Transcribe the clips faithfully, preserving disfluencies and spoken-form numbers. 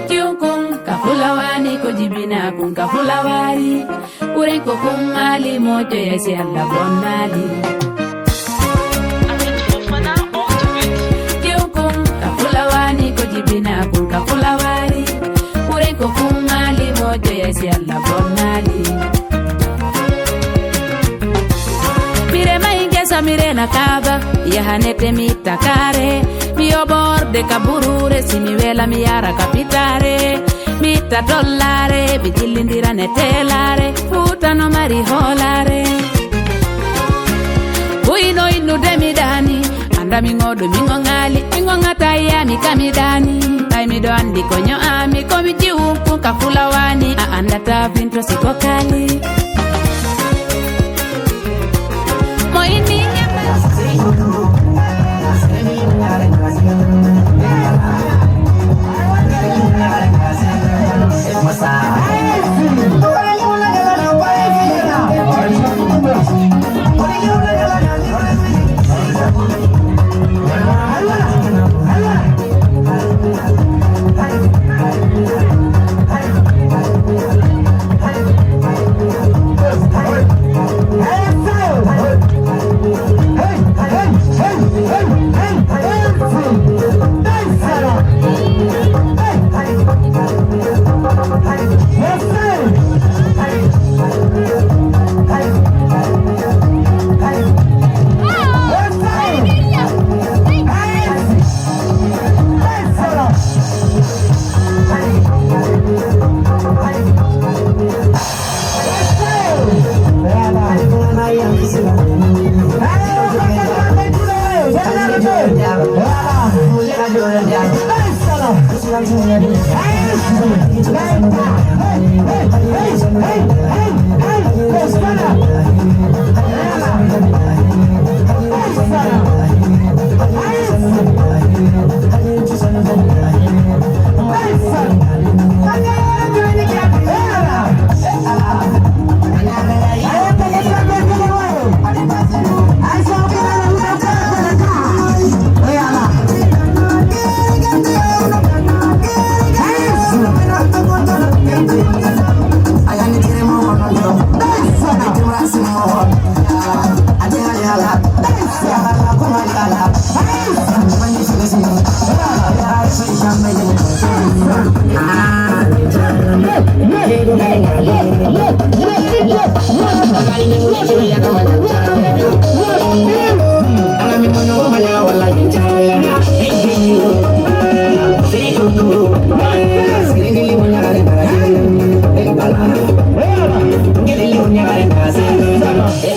Jiwkun ka fulawani ko jibinakun ka fulawari. Ɓuren ko kun maali moƴƴoya si Allah bonnaali. Jiwkun ka fulawani ko jibinakun ka fulawari. Ɓuren ko kun maali moƴƴoya si Allah bonnaali. Mire mai ngesa mire na kaba. Yahanete mi takare. Mi yoɓorde ka burure si mi wela mi yara ka pitare. Mi itta dollare mi jillindira ne telare. Fuuta no mari hoolare. Ɓuyno innude mi ɗaani. Anda mi ngoɗo mi ngo ŋaali. Mi ngo ŋata yami ka mi ɗaani. Tawi miɗo andi ko ño'ami ko mi jiwu kun ka fulawani. A andata finto si ko kaali. Mo inni ñambe.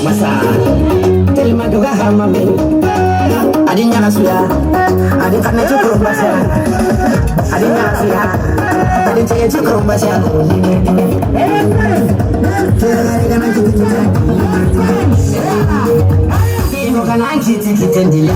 Masa, tell my dog how my baby. Adi nyala suya, adi kana chukuru mbasya. Adi nyala suya, adi cheye chukuru mbasya. Ino kana anchi tiki tendila.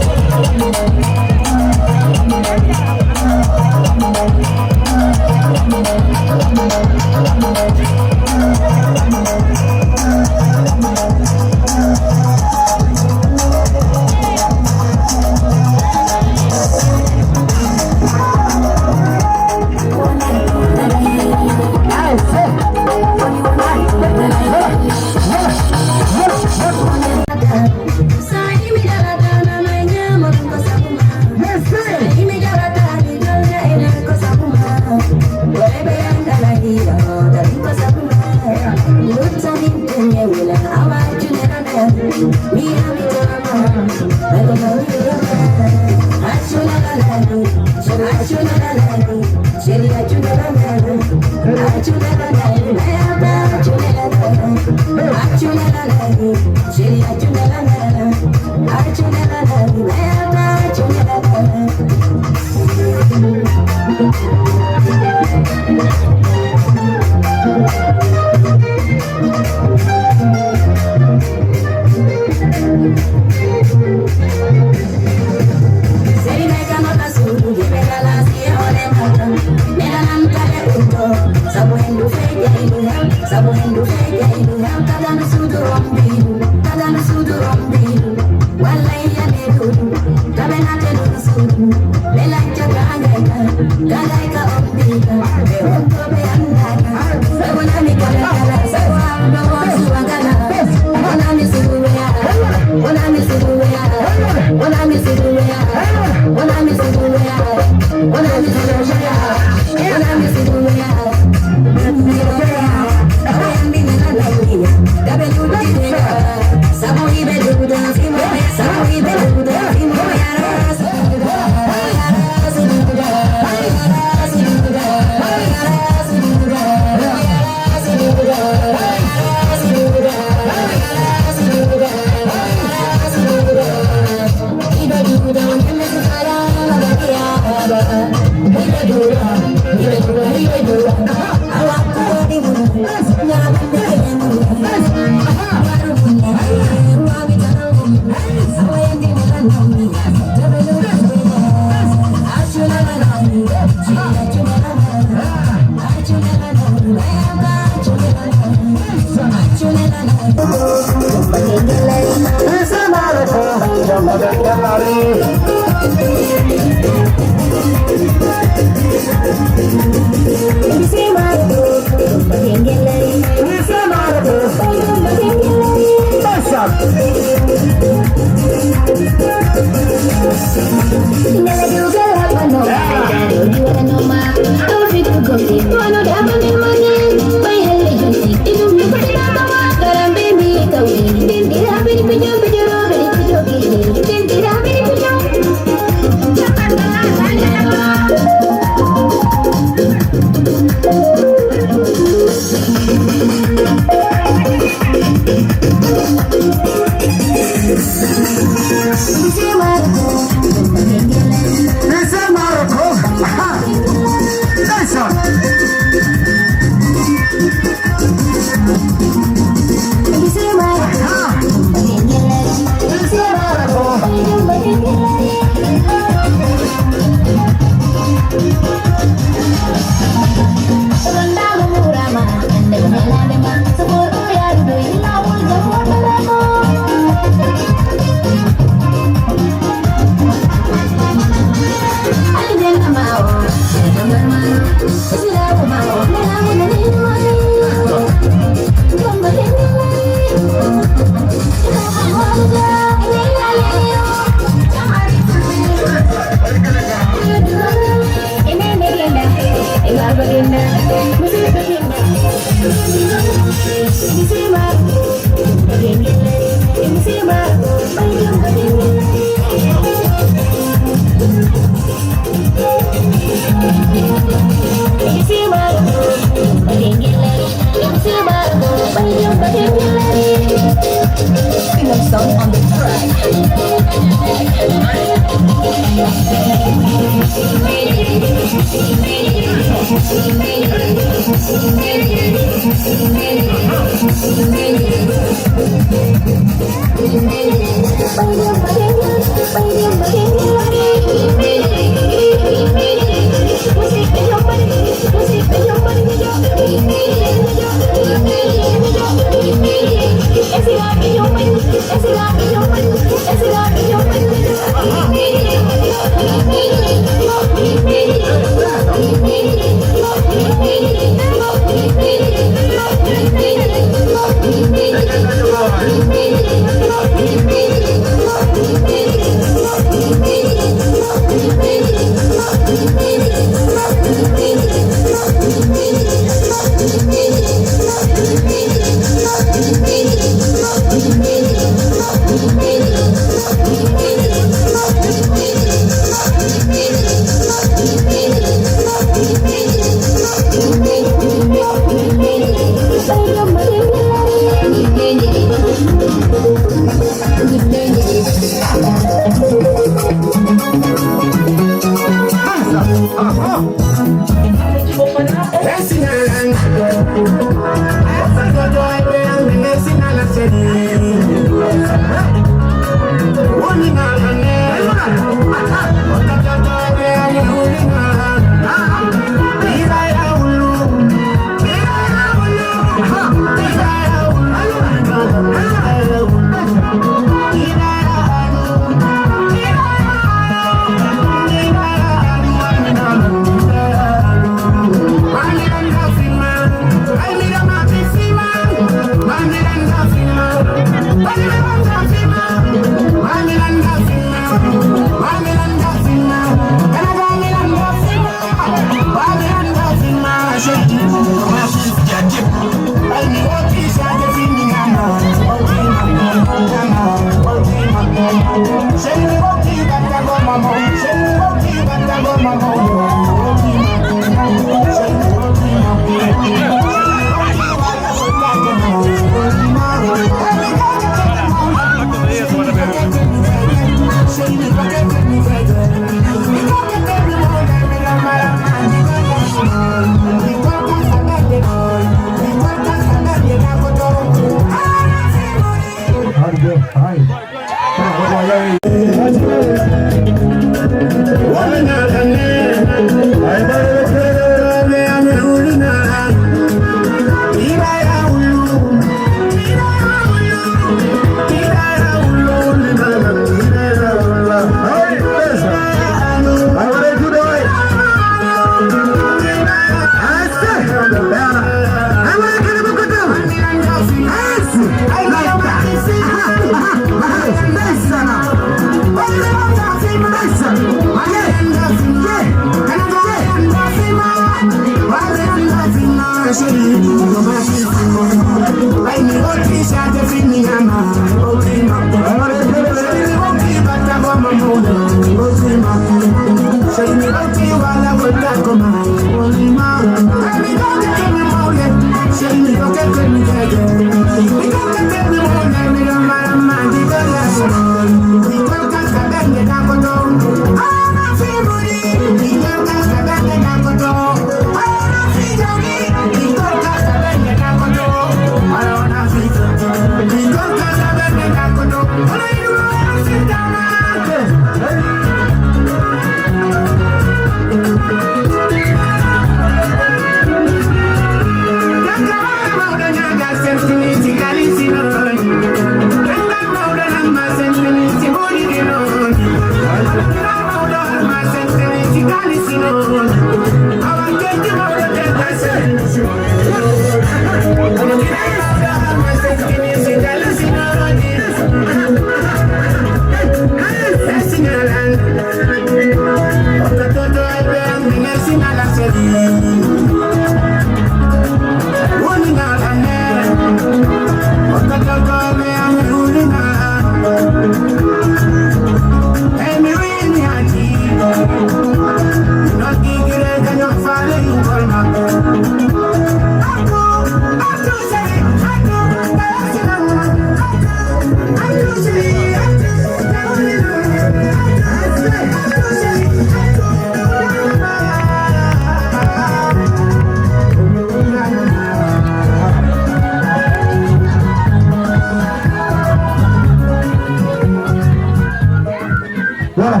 Voilà.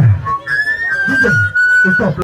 D J, stop.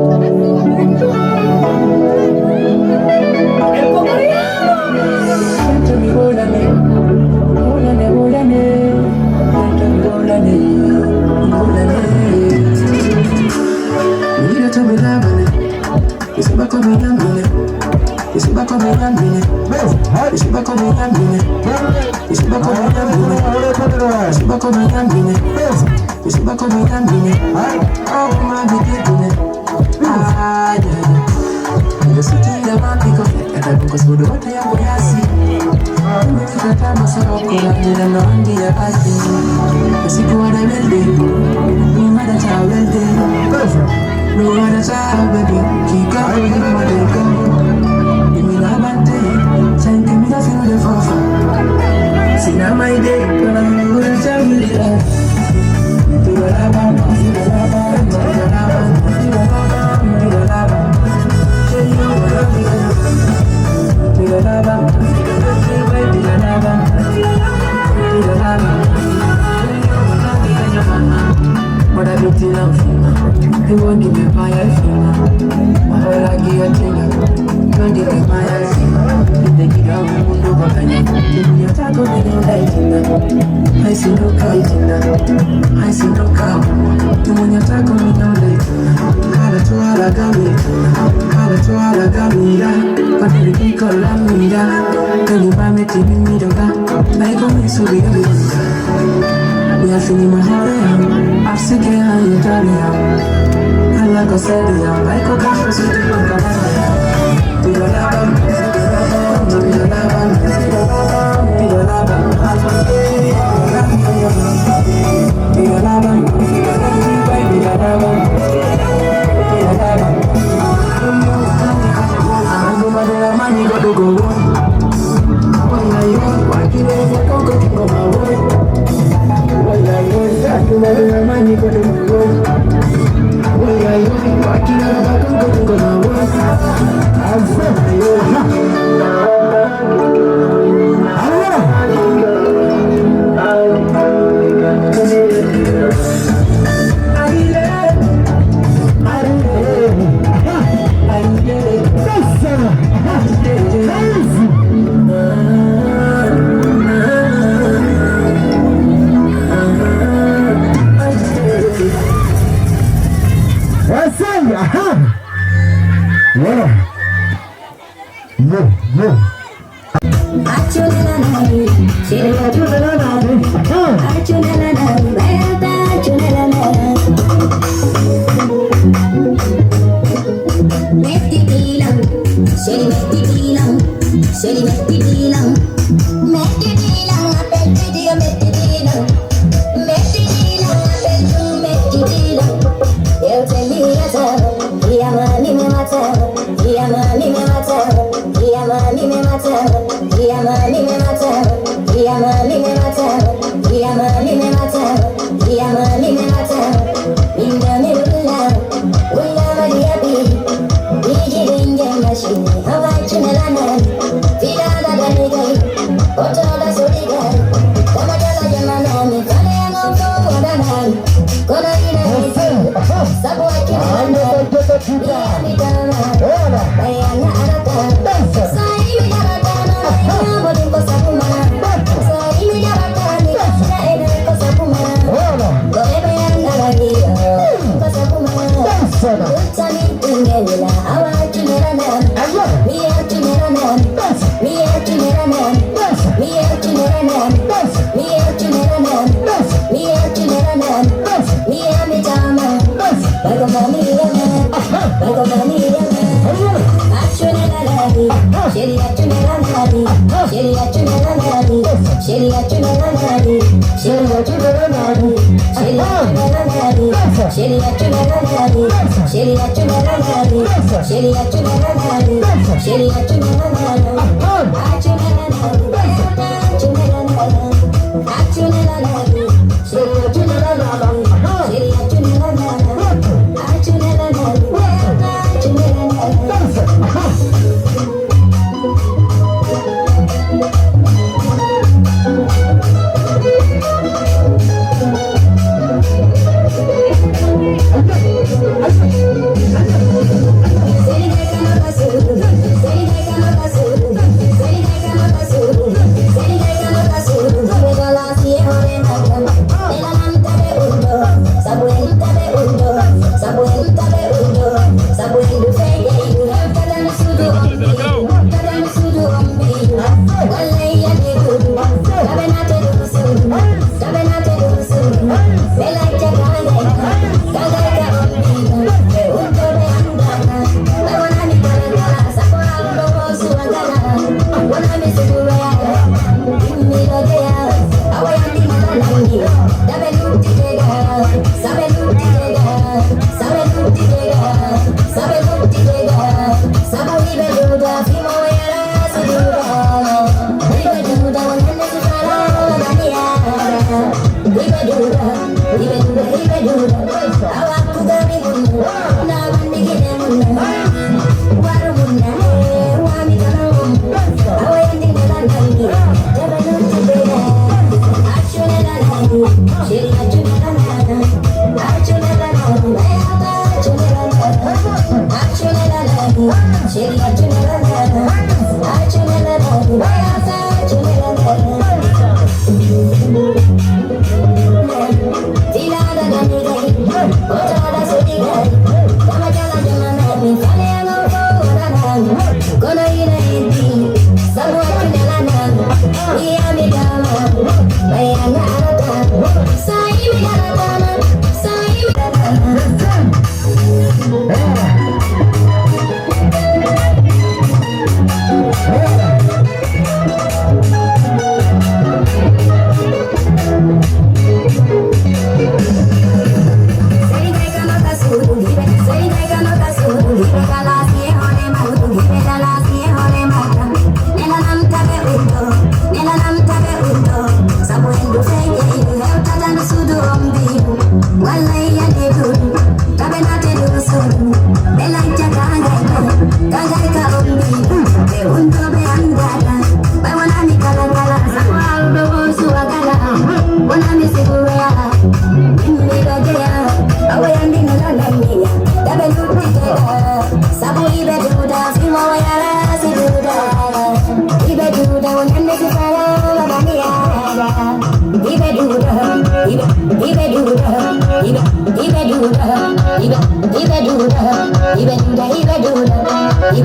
Anyway, mi subi mi yafini ma hore am, arsike an yetari am. Alla ko sedi am, ay ko kafa suti ko kala. Voilà. Yo, yo.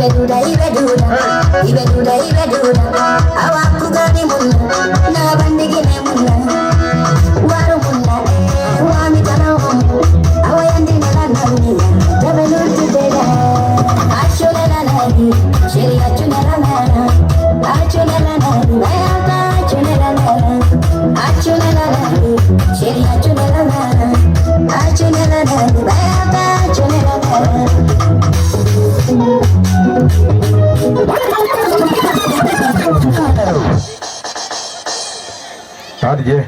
Ibe duda, ibe duda, ibe duda, ibe duda. Awa kugani munna, na bandigi ne munna. Waru munna, eh, wami tana omu. Awa yandi ne la nani, tabe nurti tega. Acho ne la nani, sheri acho ne la nana. Acho ne la nani, bayaka acho ne la nana. Acho ne la nani, sheri acho ne la nana. Acho ne la nani, bayaka acho ne la nana. Tadje.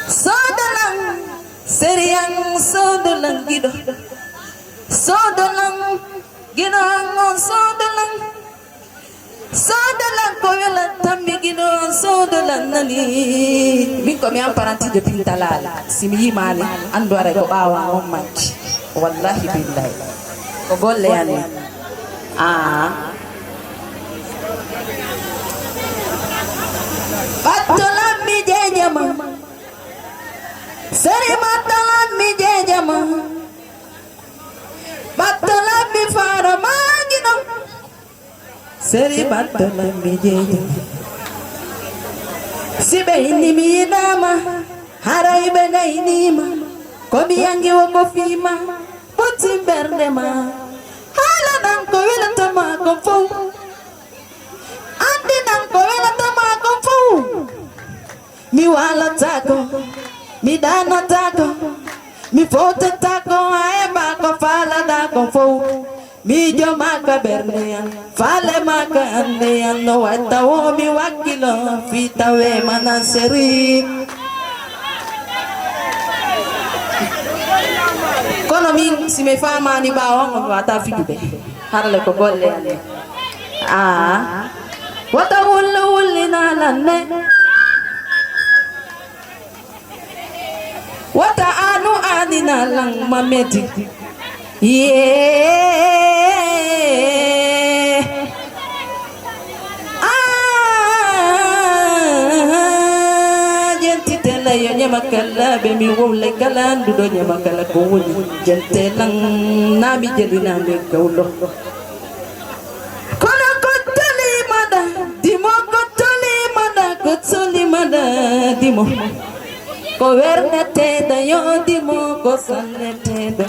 Sodolang, seriang sodolang gido. Sodolang, gido ang sodolang. Sodolang ko wela tammi gido sodolang nani. Min ko mi am paranti de pintalal. Si mi yimani andu aray ko bawa on manki. Wallahi billahi. Ko golle yani. Ah. Battolan mi jejama. Seri battolan mi jejama. Battolan mi faro magino. Seri battolan mi jejama. Sibe ini mi inama. Haray be na inima. Komi yangi wo ko fima. Putin bernde ma. Hala nan ko wela tama ko fo. Andi nan ko wela tama ko fo. Mi walatako, mi danatako, mi fotetako, ae mako faladako fo. Mi jomaka berneyan, fale maka anneyan, no watta wo mi wakilo, fitawe mana seri. Kono min, si mi famani ɓawo on, on wata fijude. Harle ko golle. Ah. Wata wullu wulli nalanne. Wata anu ani Alan Mamedi. Yee. Ah, jentitela yo ñamakala ɓe mi wowle kala annduɗo ñamakala ko woni. Jentelan nami jelinaɓe gawlo. Kono ko toli maɗa dimo, ko toli maɗa, ko toli maɗa dimo. Ko werneteeɗo yo dimo, ko sanneteeɗo.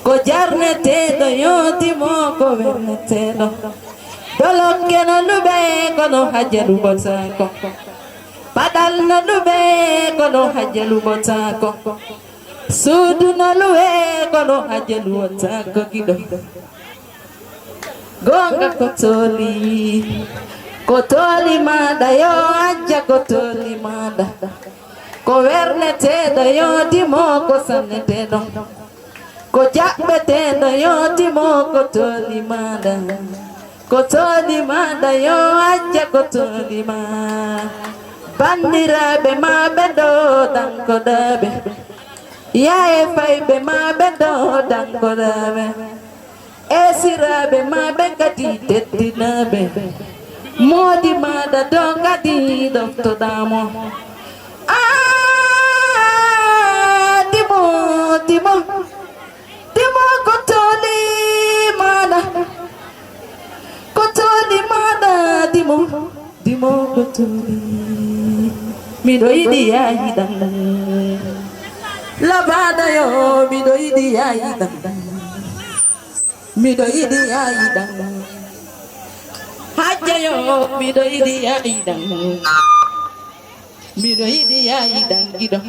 Ko jarneteeɗo yo dimo, ko werneteeɗo. Dolokke no luɓe, kono hajja luɓotaako. Paɗal no luɓe, kono hajja luɓotaako. Suudu no luwe, kono hajja luɓotaako giɗo. Goonga ko toli, ko toli maɗa yo hajja, ko toli maɗa. Ko werneteeɗo yo dimo, ko sanneteeɗo. Ko jaɓɓeteeɗo yo dimo, ko toli maɗa. Ko toli maɗa yo hajja, ko toli ma. Banndiraaɓe ma ɓe ɗo dankoɗaaɓe. Yaaye fayɓe ma ɓe ɗo dankoɗaaɓe. Esiraaɓe ma ɓe kadi teddinaaɓe. Moodi maɗa ɗo kadi ɗoftoɗaamo. Ah, dimo, dimo. Dimo ko toli maɗa. Ko toli maɗa, dimo. Dimo ko toli. Miɗo yiɗi yaayiɗan. Labaɗa yo, miɗo yiɗi yaayiɗan. Miɗo yiɗi yaayiɗan. Hajja yo, miɗo yiɗi yaayiɗan. Miɗo yiɗi yaayiɗan giɗo.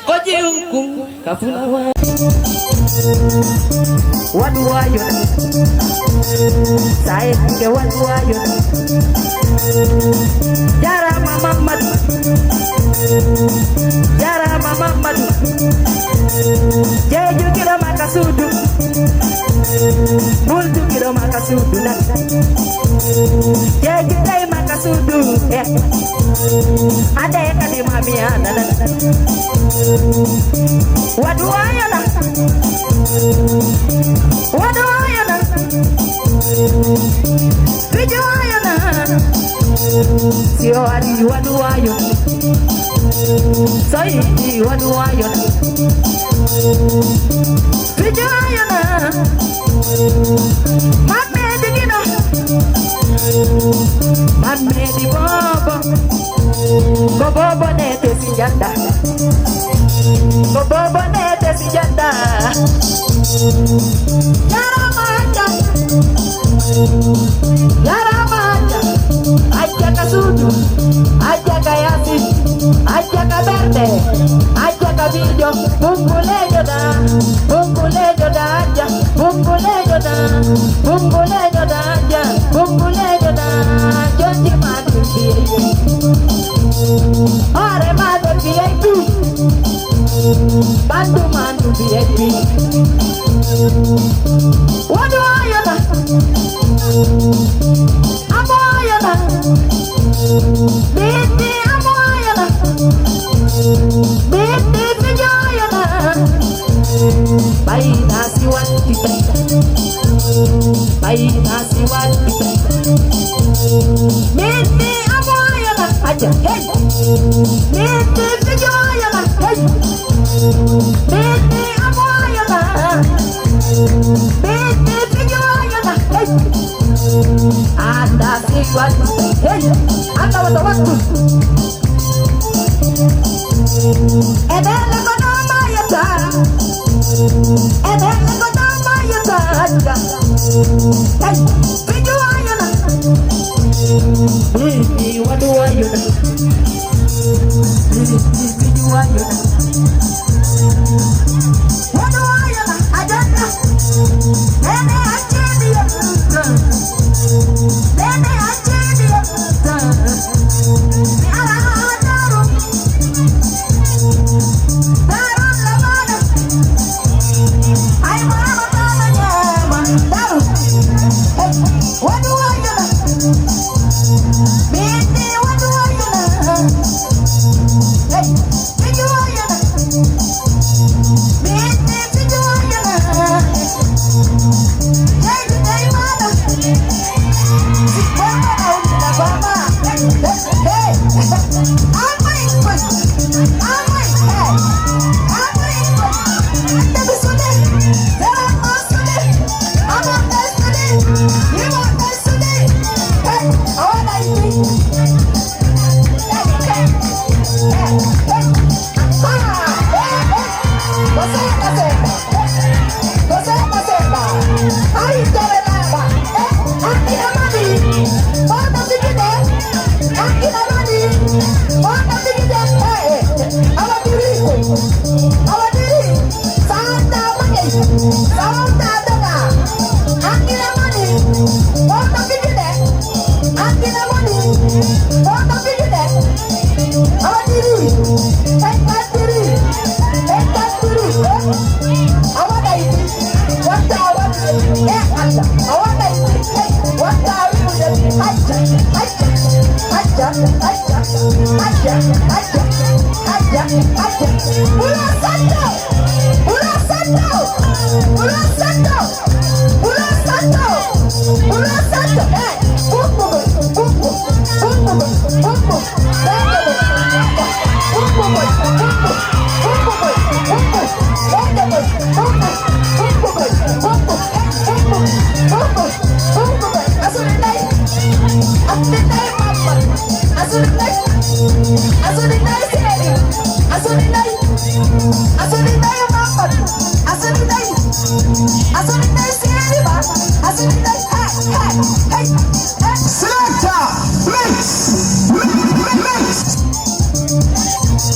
Ko jiyum kum ka fulawa. Waɗu waayo. Sa e ɗuɗe waɗu waayo. Jarama Mamadou. Jarama Mamadou. Jeeju kiɗo maka suudu. Bultu kiɗo maka suudu na. Jeeju dey maka suudu. Eh. Ade kadi mami anana. Waɗu waayo na. Waɗu waayo na. Fijo waayo na. Si o ari waɗu waayo. So yiɗi waɗu waayo na. Fijo waayo na. Mammedi giɗo. Mammedi bobo. Ko bobo ne te si janda. Ko bobo ne te si janda. Jarama hajja. Jarama hajja. Hajja ka suudu. Hajja ka yaasi. Hajja ka ɓernde. Hajja ka miijo. Bungulejo da. Bungulejo da hajja. Bungulejo da. Bungulejo da hajja. Bungulejo da. Jonti ma V I P. Hoore ma ɗo V I P. Ɓandu ma ndu V I P. Waɗu waayo na. Amo waayo na. Ɓiɗɗi amo waayo na. Ɓiɗɗi fijo waayo na. Bayna si watti. Bayna si watti. Ɓiɗɗi amo waayo na. Aja, hey. Ɓiɗɗi fijo waayo na. Hey. Ɓiɗɗi amo waayo na. Ɓiɗɗi fijo waayo na. Hey. Anda si watti. Hey. Anda wata wattu. E ɓen ko ɗo maayata. E ɓen ko ɗo maayata. Hey, fijo waayo na. Hey, waɗu waayo na. Hey, fijo waayo na. Waɗu waayo na. A janna. Nene accedi yetta. Nene accedi yetta. Mi ala ha daru. Daru la mana. Ay mama tama nyama. Daru. Hey, waɗu waayo na. Bindi waɗu waayo na. Hey, bindi waayo na.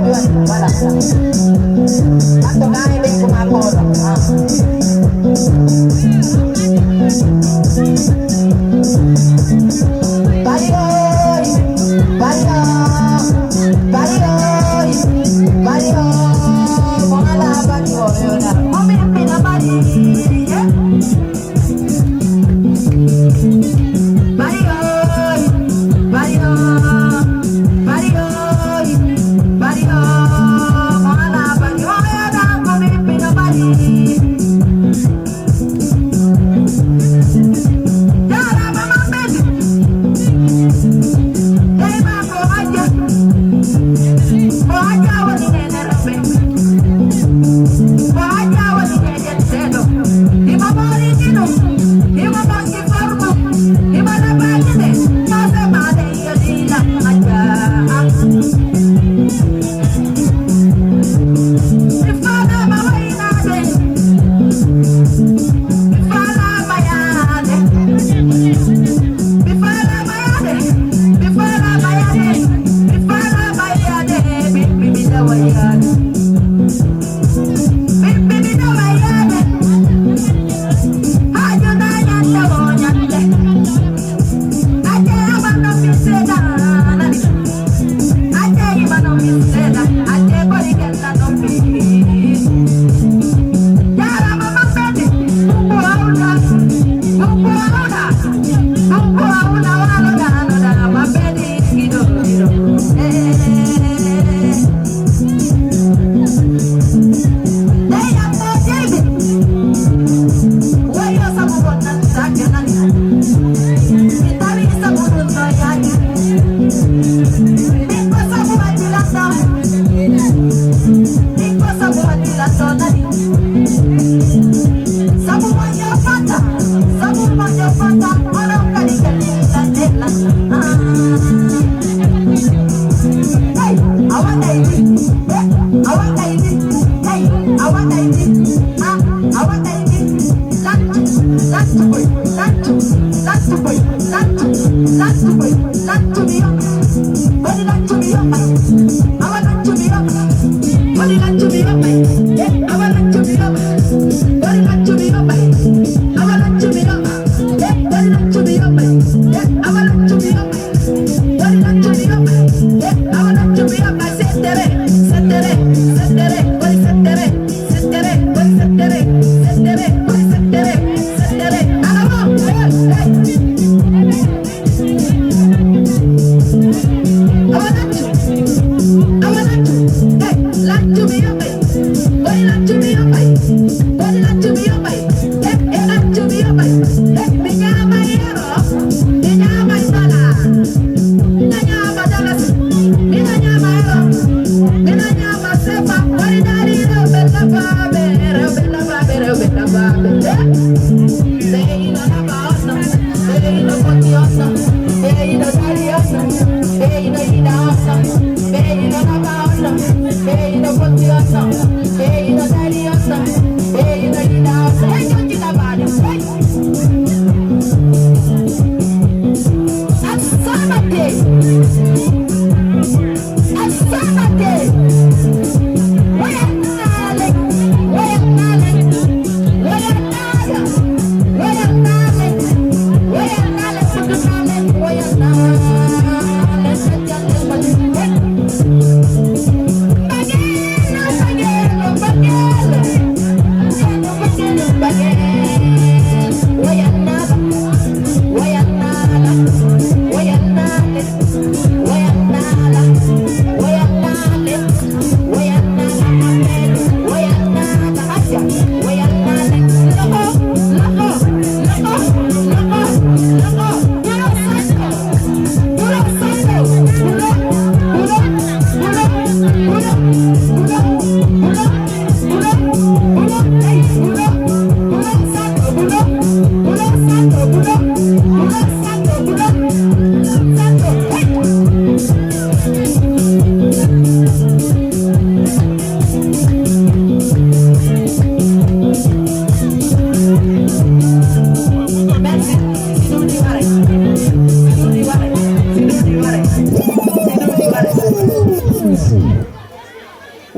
Voilà. Tanto cane ben come ancora. Ah. Bari oi, bari o, bari oi, bari o. Mama la bari o, yo na. Mami, mami, na bari, yeah.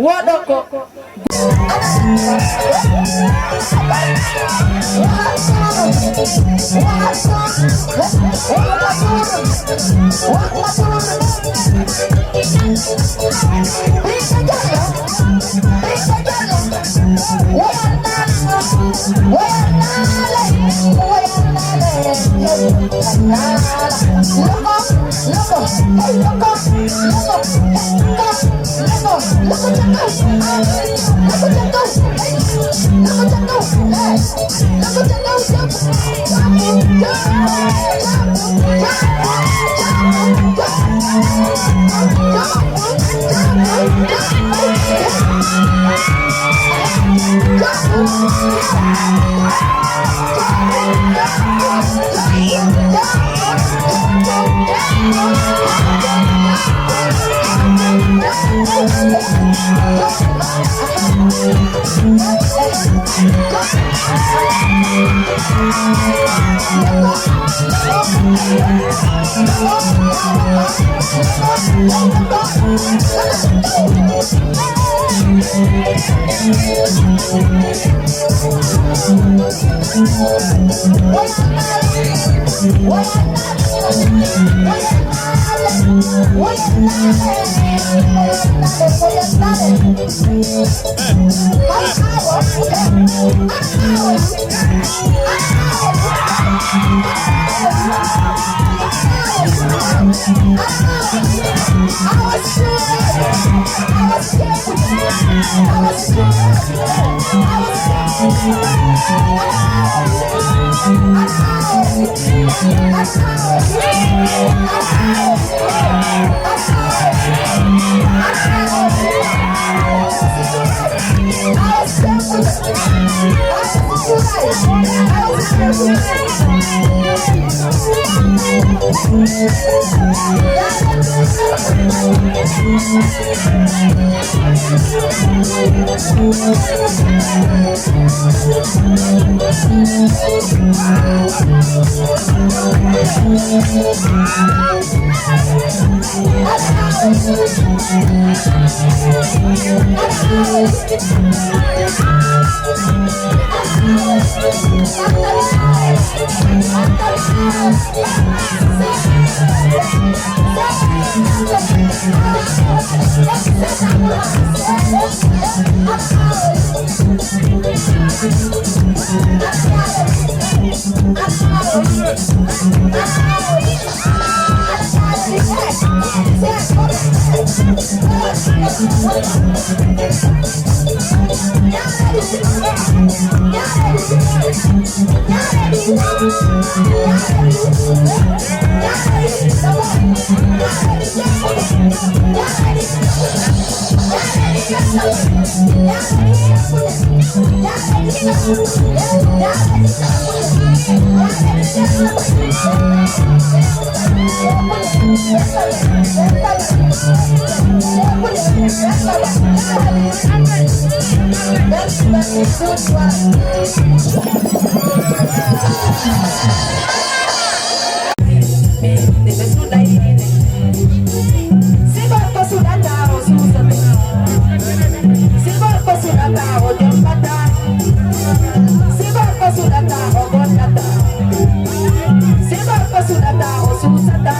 Woɗɗo ko. Si gorko suɗata, o suusata. Si gorko suɗata, o jombata. Si gorko suɗata, o bonnata. Si gorko suɗata, o suusata.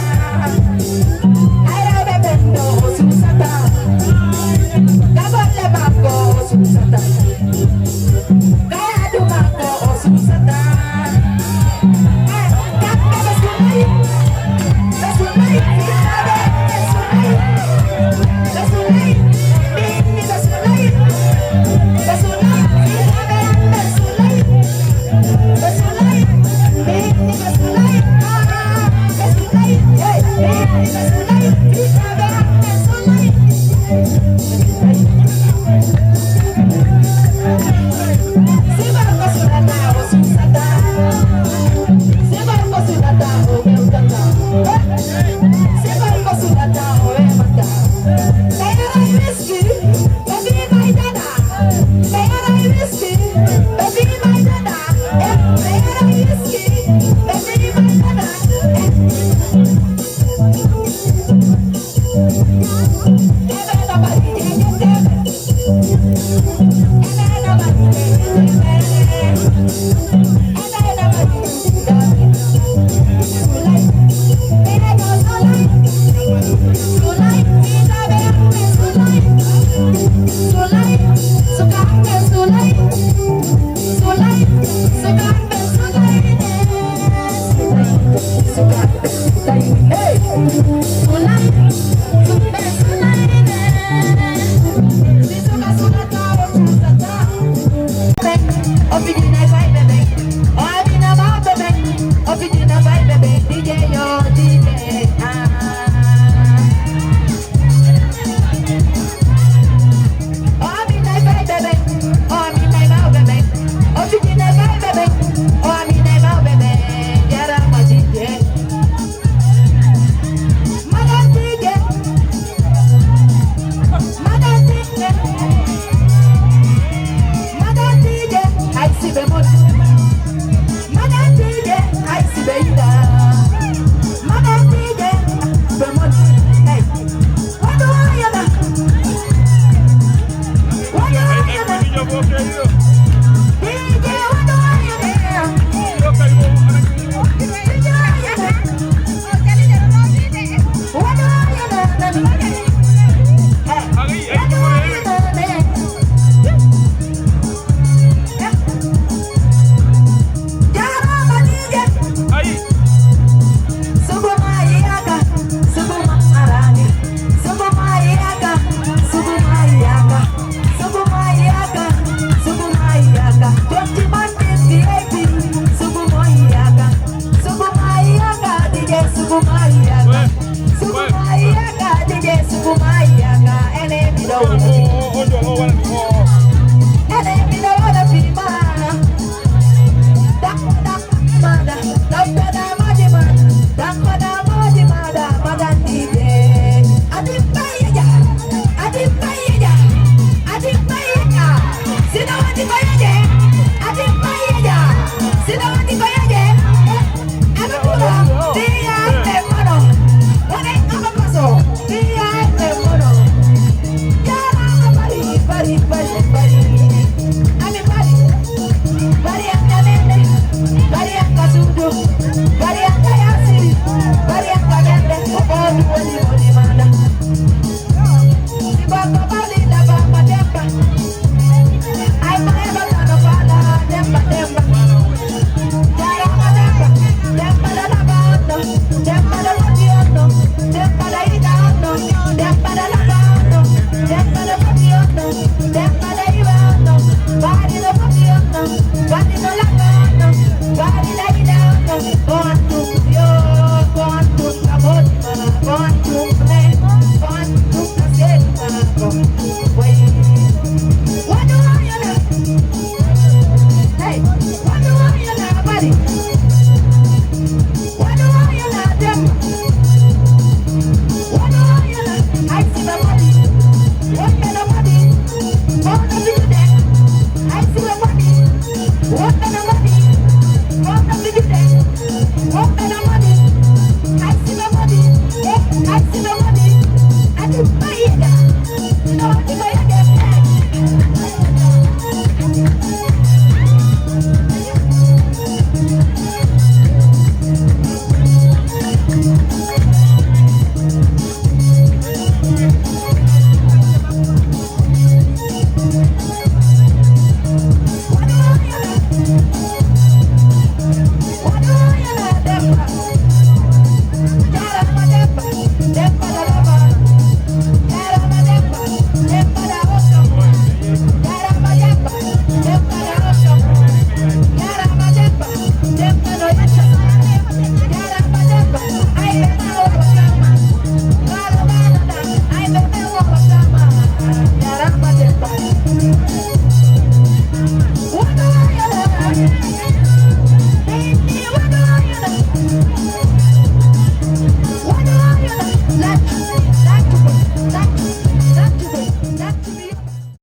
Ay, rewɓe ɓen ɗo, o suusata. Ka golle makko, o suusata. Ka yaadu makko, o suusata.